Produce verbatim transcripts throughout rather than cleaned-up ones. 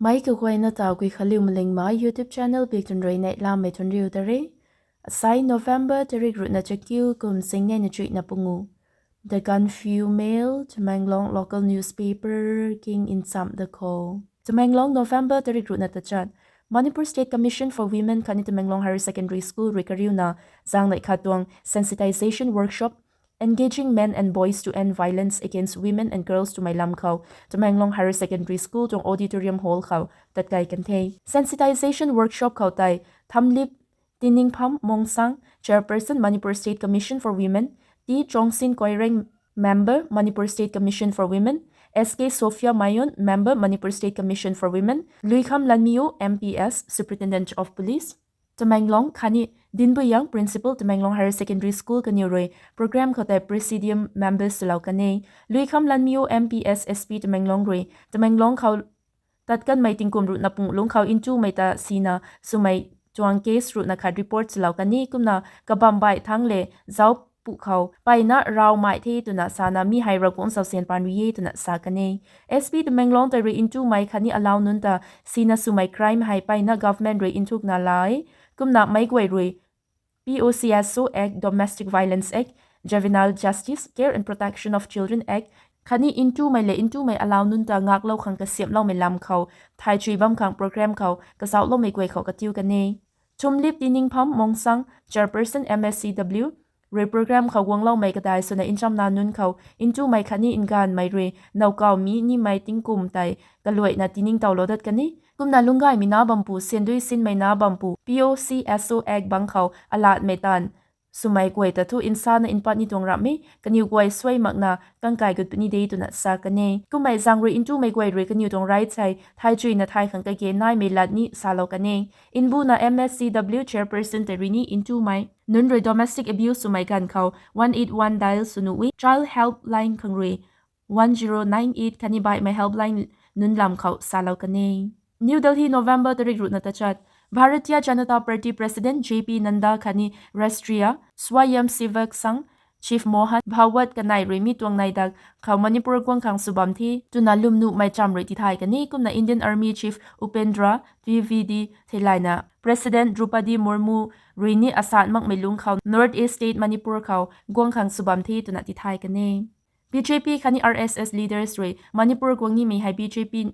Mei kaguayna ta Guikhanliu Malingmei YouTube channel bik tun rui neihlamei tun riu ta re. Asai November tarik ruhna chakiu kum singnei na chuihna pungu. The Gaanphiu Mail, Tamenglong local newspaper king nchamh da kho. Tamenglong, November tarik ruhna tachat. Manipur State Commission for Women khatni Tamenglong Higher Secondary School rui kariuna zaeng neih khat tuang sensitization workshop, Engaging Men and Boys to End Violence Against Women and Girls twmei lam khou Tamenglong Higher Secondary School tuang auditorium hall khou tatkai kan the. Sensitization workshop khou tei Thamlip Tiningpham Mongsang, Chairperson, Manipur State Commission for Women, T Chongsin Koireng, Member, Manipur State Commission for Women, S K Sophia Mayon, Member, Manipur State Commission for Women, Luikham Lanmiu, M P S, Superintendent of Police, Tamenglong khatni Dinbuyang, Principal, Tamenglong Higher Secondary School kaniw rui program khou tei Presidium Members swlou kan e. Luikham Lanmiu, M P S, S P Tamenglong rui Tamenglong khou tat kanmei tingkum ruhna pungu lungc khou ntumei ta sina swmei tuang case ruhna khat report swlou kan e. Kumna kabamv baih thangc le zauc puh khou mpeyna raw mai the twna sana mi hei Ravguangc zauzian paan rui e twna sa kan e. S P Tamenglong tei rui ntumei khatni alau nunc ta sina swmei crime hei mpeyna government rui nthukna la e. Kumna meic guay rui P O C S O Act, Domestic Violence Act, Juvenile Justice, Care and Protection of Children Act khatni ntumei le ntumei alau nunc ta ngaklou khang kasiamhloumei lam khou thay chui bam khang program khou kazauhloumei guay khou katiu kan e. Thumlip Tiningpham Mongsang, Chairperson, M S C W rui program khou guangloumei kadai swna nchamna nunc khou ntumei khatni nganvmei rui nowkaw mi nimei tingkum tei kaluaina tiningtowlou dat kan e. Kumna lungcgaymei na bampu, syandui sinmei na bampu, P O C S O Act bang khou alatmei taanv swmei guay ta thu nsana npat ni tuang ramh e, kaniw guay suai makna kangkai gut puni de twna sa kan e. Kummei zaeng rui ntumei guay rui kaniw tuang rights hei thay chuina thay khang kage naimei lat ni salou kan e. Nbuna M S C W Chairperson tei rui ni ntumei nunc rui domestic abuse swmei ganv khou one eight one dial sw nuh e, Child Helpline khang rui one zero nine eight khatni baihmei helpline nunc lam khou salou kan e. New Delhi, November tarik ruhna tachat. Bharatiya Janata Party President J P Nadda khatni Rashtriya Swayamsevak Sangh Chief Mohan Bhagwat kanei rui mi tuang nei dak khou Manipur guang khang sw bam the twna lwm nuhmei cham rui tithay kan e. Kumna Indian Army Chief Upendra Dwivedi theilayna President Droupadi Murmu rui ni asan makmei lungc khou North East State Manipur khou guang khang sw bam the twna tithay kan e. B J P khatni R S S leaders rui Manipur guang nimei hei B J P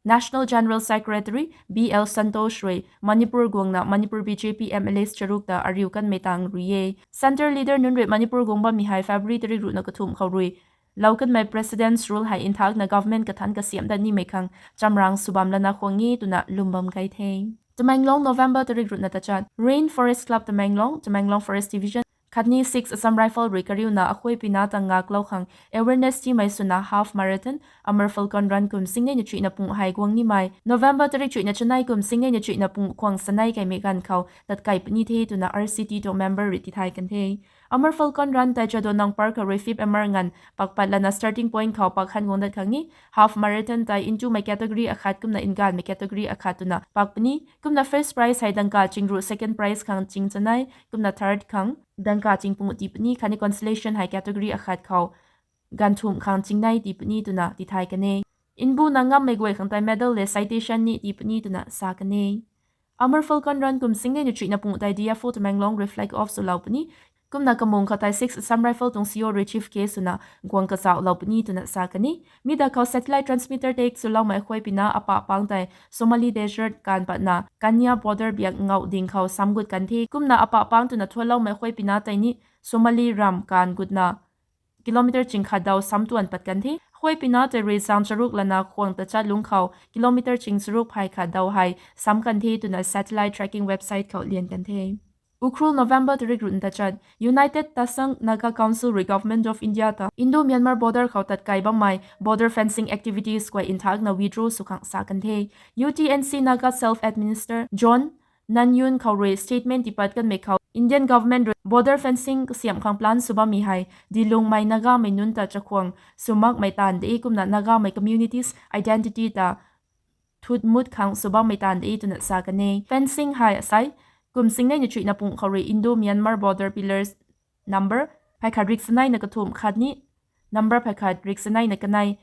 National General Secretary B L Santosh rui Manipur guangna Manipur B J P M L As charuk ta ariu kanmei tang rui e. Centre leader nunc rui Manipur guang bammei hei February tarik ruhna kathumh khou rui lou kanmei President's Rule hei nthakna government kathanc kasiamh dat nimei khang chamrang sw bam lana khwang e twna lwm bam kai the. Tamenglong, November tarik ruhna tachat. Rain Forest Club Tamenglong, Tamenglong Forest Division khatni Sixth Assam Rifle rui kariuna akhuaipina ta ngaklou khang awareness tiimei swna half marathon Amur Falcon Run kum singnei na chuihna pung hei guang nimei November tarik chuihna chanei kum singnei na chuihna pung khwang sanei kaimei ganv khou tatkai puni the twna R C T tuang member rui tithay kan the. Amur Falcon Run tei Jadonang Park khou rui fifth Amur nganv pak pat lana starting point khou pak khan guang dat khang e. Half marathon tei ntumei category akhat kumna nganvmei category akhat twna pak puni. Kumna first prize hei dangka chingruh, second prize khang ching chanei, kumna third khang dangka ching pungu tii puni khatni consolation hei category akhat khou ganvthumh khang chingnei tii puni twna tithay kan e. Nbuna ngammei guay khang tei medal le citation ni tii puni twna sa kan e. Amur Falcon Run kum singnei na chuihna pung tei D F O Tamenglong rui flag off swlou puni. Kumna kamung khou tei Sixth Assam Rifle tuang C O rui chief guest swna guang kazauhlou puni twna sa kan e. Mi da khou satellite transmitter take swloumei akhuaipina apah pang tei Somali Desert kaanv patna Kenya border biak ngauh ding khou sam gut kan the. Kumna apah pang twna thuanloumei akhuaipina tei ni Somali ramv kaanv gutna kilometer ching khat daw sam tuan pat kan the. Akhuaipina tei rui zaeng charuk lana khwang tachat lungc khou kilometer ching charuk phay khat daw hei sam kan the twna satellite tracking website khou lian kan the. Ukhrul, November tarik ruhna tachat. United Tasang Naga Council rui Government of India ta Indo-Myanmar border khou tatkai bammei border fencing activities guay nthakna withdraw sw khang sa kan the. U T N C Naga Self Administer John Nanyun khou rui statement tiipat kanmei khou Indian government rui border fencing kasiamh khang plan sw bammei hei dilungmei Nagamei nunc ta chakhwang sw makmei taanv de kumna Nagamei communities identity ta thut mut khang sw bammei taanv de twna sa kan e. Fencing hei asai kum singnei na chuihna pung khou rui Indo-Myanmar border pillars number phay khat rik sanei na kathumh khatni number phay khat rik sanei na kanei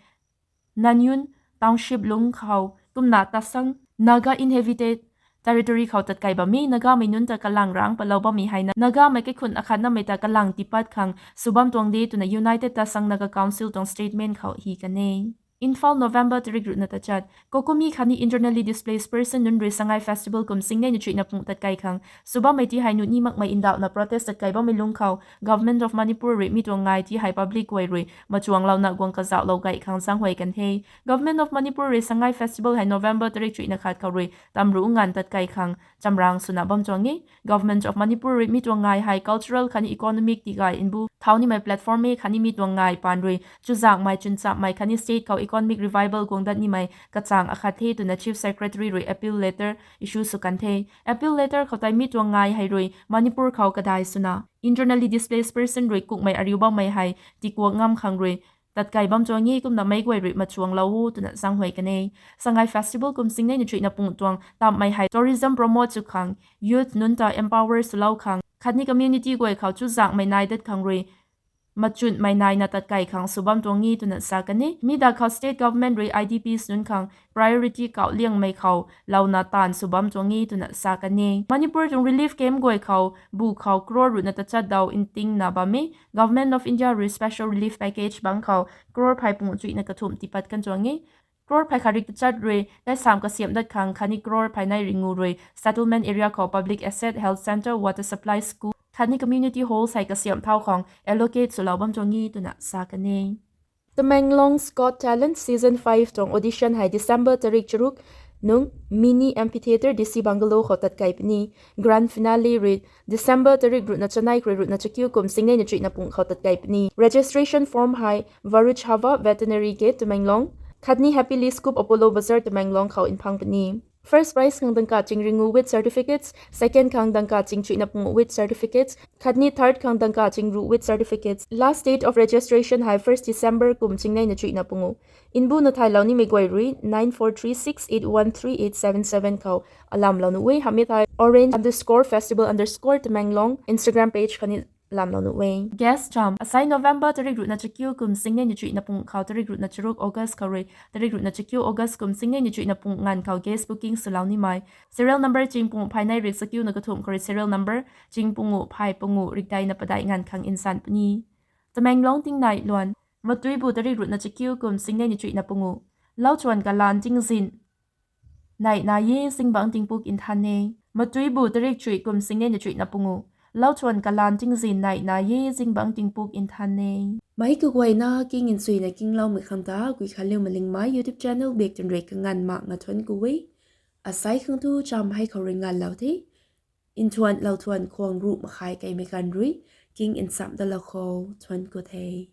Nanyun Township lungc khou Kumna Tasang Naga Inhabited Territory khou tatkai bammei Nagamei nunc ta kalang rangc patlou bammei hei Nagamei kaikhun akhatnamei ta kalang tiipat khang sw bam tuang de twna United Tasang Naga Council tuang statement khou hi kan e. Imphal, November tarik ruhna tachat. Kokumi khatni internally displaced person nunc rui Sangai Festival kum singnei na chuihna pung tatkai khang sw bammei ti hei nuh ni makmei ndauhna protest tatkai bammei lungc khou Government of Manipur rui mi tuang ngai ti hei public guay rui machuanglouna guang kazauhlou gay khang zaenghuay kan the. Government of Manipur rui Sangai Festival hei November tarik chuihna khat khou rui tamruh nganv tatkai khang chamrang swna bam tuang e. Government of Manipur rui mi tuang ngai hei cultural khatni economic tigay mbu thau nimei platform e khatni mi tuang ngai paan rui chuzaenghmei, chwnchapmei khatni state khou economic revival guang dat nimei kachang akhat the twna Chief Secretary rui appeal letter issue sw kan the. Appeal letter khou tei mi tuang ngai hei rui Manipur khou kadai swna internally displaced person rui kukmei ariu bammei hei tikuak ngam khang rui tatkai bam tuang e, kumna meic guay rui machuanglou o twna zaenghuay kan e. Sangai Festival kum singnei na chuihna pung tuang tamhmei hei tourism promote sw khang, youth nunc ta empower swlou khang khatni community guay khou chuzaenghmei nai dat khang rui machunmei naina tatkai khang sw bam tuang e twna sa kan e. Mi da khou state government rui I D Ps nunc khang priority kauh liangmei khou louna taanv sw bam tuang e twna sa kan e. Manipur tuang relief camp guay khou bu khou crore ruhna tachat daw ntingna bam e. Government of India rui special relief package bangc khou crore phey pung chuihna kathumh tiipat kan tuang e. Crore phey khat rik tachat rui kaisam kasiamh dat khang khatni crore phey nei ringu rui settlement area khou public asset, health centre, water supply, school khatni community halls hei kasiamh thau khang allocate swlou bam tuang e twna sa kan e. Tamenglong's Got Talent Season five tuang audition hei December tarik charuk nung Mini Amphitheatre D C Bungalow khou tatkai puni. Grand finale rui December tarik ruhna chanei khrui ruhna chakiu kum singnei na chuihna pung khou tatkai puni. Registration form hei Varuchhava Veterinary Gate, Tamenglong khatni Happily Scoop, Apollo Bazar, Tamenglong khou nphang puni. First prize khang dangka chingringu with certificates, second khang dangka chingchuihna pung with certificates, khatni third khang dangka chingruh with certificates. Last date of registration hei first December kum singnei na chuihna pungu. Nbuna thaylou nimei guay rui nine four three six eight one three eight seven seven khou alamlou nuh e. Hamhmei thei orange underscore festival underscore Tamenglong Instagram page khatni lamlou nuh e. Guest cham, asai November tarik ruhna chakiu kum singnei na chuihna pung khou tarik ruhna charuk August khou rui tarik ruhna chakiu August kum singnei na chuihna pung nganv khou guest booking swlou nimei serial number ching pungu phey nei rik chakiuna kathumh khou rui serial number ching pungu phey pungu rikdeina padeih nganv khang nsan puni. Tamenglong tingnai luan. Matuibu tarik ruhna chakiu kum singnei na chuihna pungu. Lauchuan kalan tingzin neihna e, zingbangc tingpuk nthan e. Matuibu tarik chuih kum singnei na chuihna pungu. Lauchuan kalan tingzin neihna e, zingbangc tingpuk nthan e. Meic kaguayna king nsuina kingloumei khang ta Guikhanliu Malingmei YouTube channel bak twn rui kanganv mak nga thuanc ku e. Asai khang thu cham hei khou rui nganvlou the. Nthuanlou thuan khwang ruh makhai keimei ganv rui king nchamh dalou khou thuanc ku the.